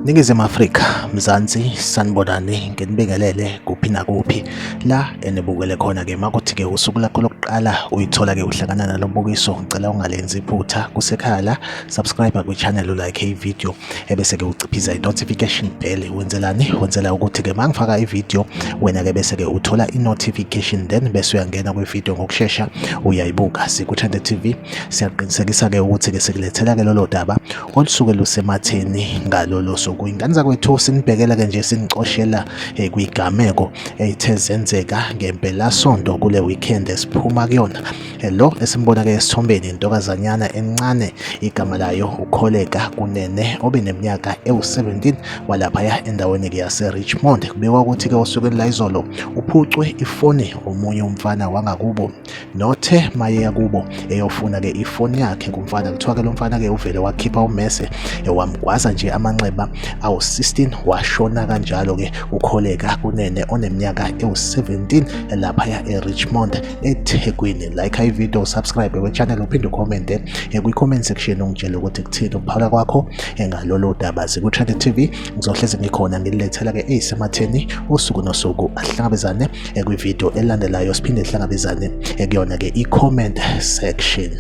Ningizimu Afrika, Mzansi, sanibonani, nginibingelele kuphi nakuphi la enibukele khona-ke. Makuthi-ke usuku lakho lokuqala uyithola-ke uhlangana nalo mbukiso, ngicela ungalenzi iphutha kusekhaya la, subscribe kwi-channel, ulike i-video, ebese-ke uciphiza i-notification bell. Wenzelani? Wenzela ukuthi-ke uma ngifaka i-video wena-ke bese-ke uthola i-notification, then bese uyangena kwi-video ngokushesha uyayibuka. Siku-Trend TV siyaqinisekisa-ke ukuthi-ke sikulethela-ke lolo daba olusuke lusematheni ngalolo suku. Ingane zakwethu, sinibhekela-ke nje sinicoshela kwigameko eyithe zenzeka ngempelasonto kule weekend esiphuma kuyona. Lo esimbona-ke esithombeni intokazanyana encane igama layo uKholeka Kunene obeneminyaka ewu-17 walaphaya endaweni-ke yase-Richmond. Kubikwa ukuthi-ke osukwini layizolo uphucwe ifoni omunye umfana wangakubo nothe mayeya kubo eyofuna-ke ifoni yakhe kumfana. Kuthiwa-ke lo mfana-ke uvele wakhipha ummese wamgwaza nje amanxeba awu-16 washona kanjalo-ke uKholeka Kunene oneminyaka ewu-17 laphaya e-Richmond eThekwini. Like i-video, subscribe kwi-channel, uphinde ukhomente kwi-comment section ungitshele ukuthi kuthini ukuphawula kwakho ngalolu daba. Ziku-Trend TV, ngizohlezi ngikhona ngililethela-ke eyisematheni usuku nosuku. Ahlangabezane kwi-video elandelayo, siphinde sihlangabezane kuyona-ke i-comment section.